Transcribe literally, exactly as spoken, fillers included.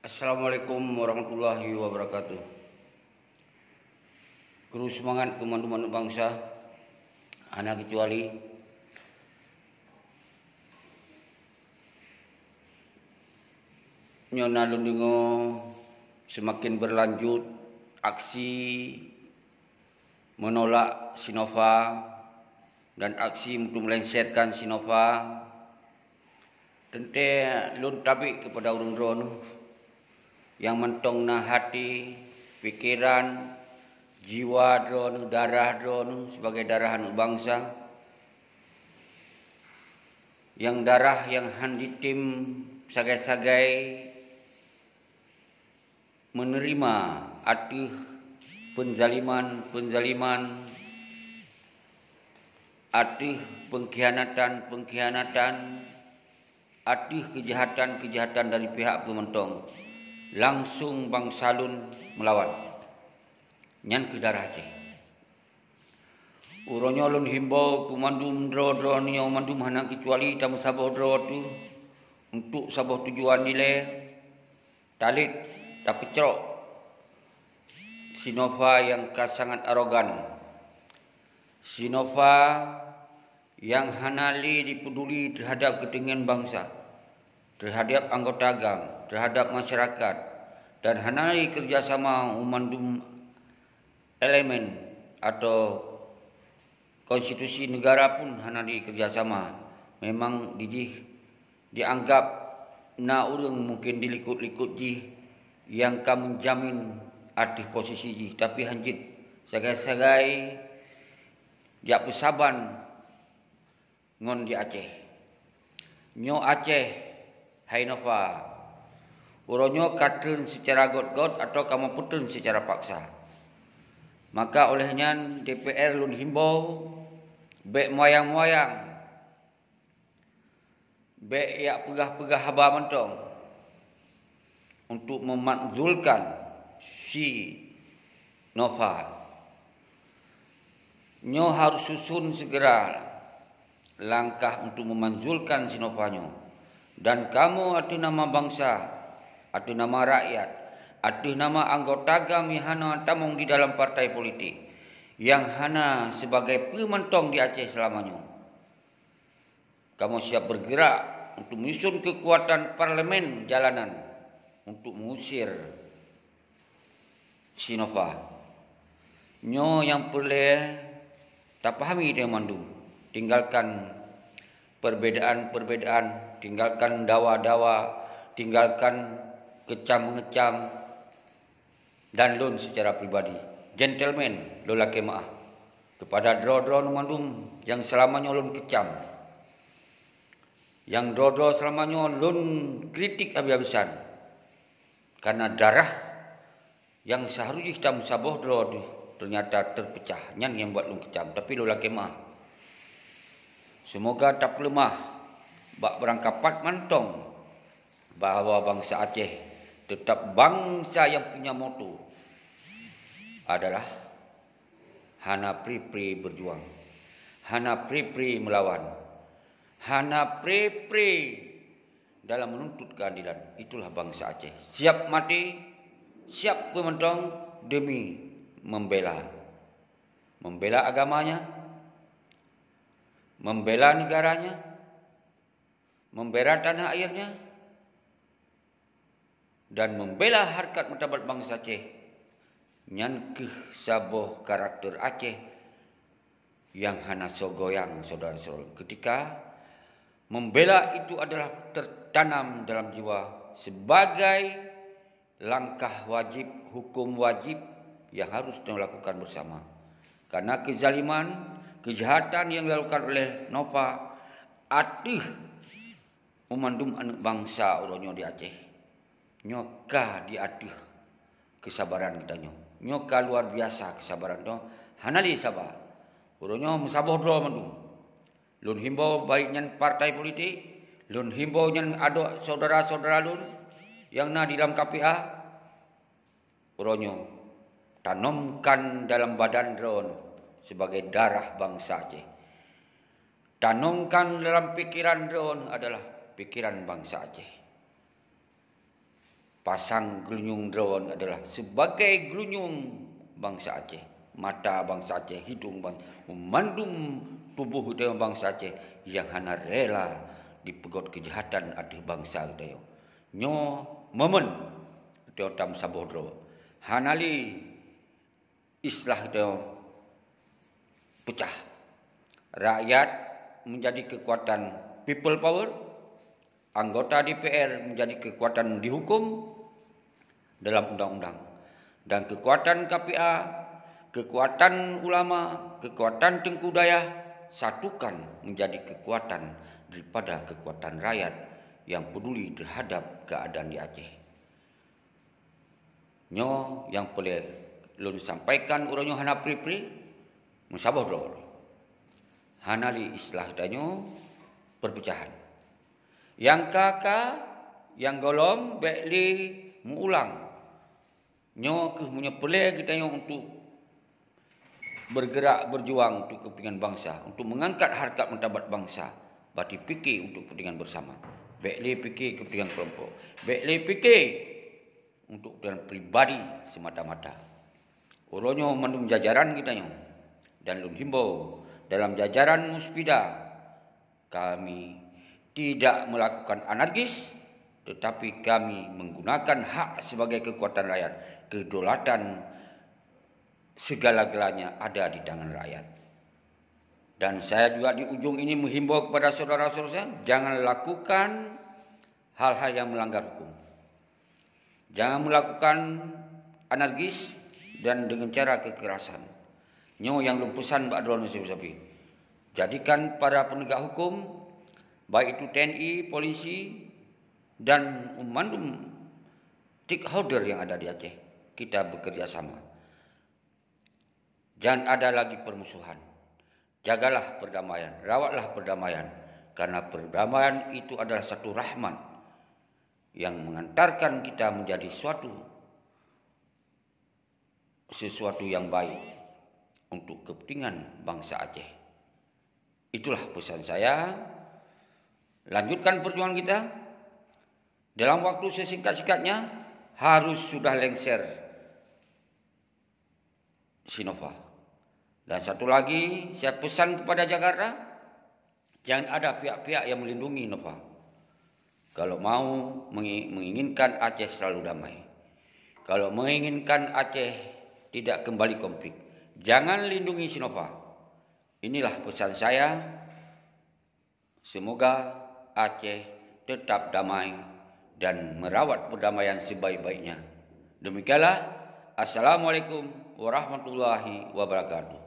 Assalamualaikum warahmatullahi wabarakatuh. Kru seumangat keu mandum aneuk bansa, hana keucuali. Nyoe na lôn deungoe seumaken beulanjut aksi meunolak Sinova dan aksi untuk melengsarkan Sinova. Teuntée lôn tabek keupada ureuëng droeneueh nyang mantong na hati, pikeran, jiwa droeneueh, darah droeneueh sibagai darah aneuk bansa, nyang darah nyang han jitem sagai-sagai meuneurimong ateueh peunzaliman-peunzaliman, ateueh peungkhianatan-peungkhianatan, ateueh keujahatan-keujahatan dari pihak peumantong, langsong bansa lôn meulawan. Nyan keuh darah Aceh. Uroe nyoe lôn himbau keu mandum droe-droe nyoe mandum hana keucuali tameusaboh droe teuh untuk saboh tujuan ilée, talét, tapeucrok Sinova nyang ka sangat arogan. Sinova nyang hana lé jipeuduli teuhadab keuteungian bansa, teuhadab anggota GAM, teuhadab masyarakat, dan hana lé keureuja sama u mandum elemen atau konstitusi negara pun hana lé keureuja sama. Memang di jih dianggap na ureuëng mungken di likot-likot jih nyang ka meujamin ateueh posisi jih, tapi hanjeuet sagai-sagai jak peusaban ngon di Aceh. Nyoe Aceh, hai Nova, uroe nyoe ka treun seucara got-got atawa ka meupeuteun seucara paksa. Maka oleh nyan, D P R lôn himbau, bék muayang-muayang, bék jak peugah-peugah haba mantong untuk meumakzulkan si Nova. Nyoe harôh susun seugera langkah untuk meumakzulkan si Nova nyoe. Dan kamoe ateueh nama bansa, ateueh nama rakyat, ateueh nama anggota GAM nyang hana tamong di dalam partai politik, nyang hana sibagai peue mantong di Aceh seulama nyoe, kamoe siap bergerak untuk menyusun keukuatan parlemen jalanan untuk mengusir si Nova. Nyoe nyang peureulée tapahami teuh mandum. Tinggalkan perbedaan-perbedaan, tinggalkan dawa-dawa, tinggalkan kecam-mengecam, dan lôn seucara pribadi, gentleman, lôn lakée meuáh keupada droe-droe mandum nyang seulama nyoe lôn kecam. Nyang droe-droe seulama nyoe lôn kritik habéh-habésan. Kareuna darah nyang seuharôh jih tameusaboh droe teuh teunyata teupeucah, nyan nyang buet lôn kecam, tapi lôn lakée meuáh. Seumoga tapeuleumah bak beurangkapat mantong bahwa bansa Aceh teutap bansa nyang punya moto adalah hana pri-pri beujuang, hana pri-pri meulawan, hana pri-pri dalam menuntut keuadilan. Itulah bansa Aceh. Siap maté, siap peue mantong demi membela. Membela agamanya, membela negaranya, membela tanah airnya, dan membela harkat martabat bansa Aceh. Nyan keuh saboh karakter Aceh nyang hana soe goyang, syedara-syedara. Ketika membela itu adalah tertanam dalam jiwa sebagai langkah wajib, hukum wajib yang harus kita lakukan bersama. Karena kezaliman, kejahatan yang dilakukan oleh Nova ateueh mandum aneuk bansa uroe nyoe di Aceh, nyoe ka di ateueh keusabaran geutanyoe. Nyoe ka luar biasa keusabaran nyoe, hana lé saba. Uroe nyoe meusaboh droe mandum. Lôn himbau, baik nyan partai politik, lôn himbau nyan adoe syedara-syedara lôn nyang na di lam K P A, uroe nyoe tanomkan dalam badan droeneuh sibagai darah bansa Aceh. Tanomkan dalam pikeran droeneuh adalah pikeran bansa Aceh. Pasang geulinyueng droeneuh adalah sebagai geulinyueng bansa Aceh, mata bansa Aceh, hidong bang-, mandum tuboh geutanyoe bansa Aceh nyang hana rela dipeugot keujahatan ateueh bansa geutanyoe. Nyoe momen geutanyoe tameusaboh droe. Hana lé Islah geutanyoe peucah. Rakyat menjadi kekuatan people power, anggota D P R menjadi kekuatan dihukum dalam undang-undang, dan kekuatan K P A, kekuatan ulama, kekuatan teungku dayah satukan menjadi kekuatan daripada kekuatan rakyat yang peduli terhadap keadaan di Aceh. Nyoe nyang peureulée lôn sampaikan uroe nyoe hana pri-pri, meusaboh droe. Hana lé Islah geutanyoe peurpeucahan. Nyang ka-ka, nyang gohlom bék lé meu-ulang. Nyoe kheueh meunyoe peureulée geutanyoe untuk bergerak berjuang untuk kepentingan bangsa, untuk mengangkat harkat martabat bangsa, berarti pike untuk kepentingan bersama. Bék lé pike kepentingan kelompok. Bék lé pike untuk kepentingan pribadi semata-mata. Uroe nyoe mandum jajaran geutanyoe dan lôn himbau dalam jajaran Muspida, kami tidak melakukan anarkis, tetapi kami menggunakan hak sebagai kekuatan rakyat. Kedaulatan segala-galanya ada di tangan rakyat. Dan saya juga di ujung ini menghimbau kepada saudara-saudara saya, jangan lakukan hal-hal yang melanggar hukum. Jangan melakukan anarkis dan dengan cara kekerasan. Nyoe nyang lôn peusan bak droeneuh sabe-sabe. Jadikan para penegak hukum, baik itu T N I, polisi, dan mandum stakeholder yang ada di Aceh, kita bekerja sama. Jangan ada lagi permusuhan. Jagalah perdamaian, rawatlah perdamaian, karena perdamaian itu adalah satu rahmat yang mengantarkan kita menjadi suatu, sesuatu yang baik untuk kepentingan bangsa Aceh. Itulah pesan saya. Lanjutkan perjuangan kita. Dalam waktu sesingkat-singkatnya harus sudah lengser Sinova. Dan satu lagi, saya pesan kepada Jakarta, jangan ada pihak-pihak yang melindungi Nova. Kalau mau mengi-, menginginkan Aceh selalu damai, kalau menginginkan Aceh tidak kembali konflik, jangan lindungi Sinova. Inilah pesan saya. Semoga Aceh tetap damai dan merawat perdamaian sebaik-baiknya. Demikianlah. Assalamualaikum warahmatullahi wabarakatuh.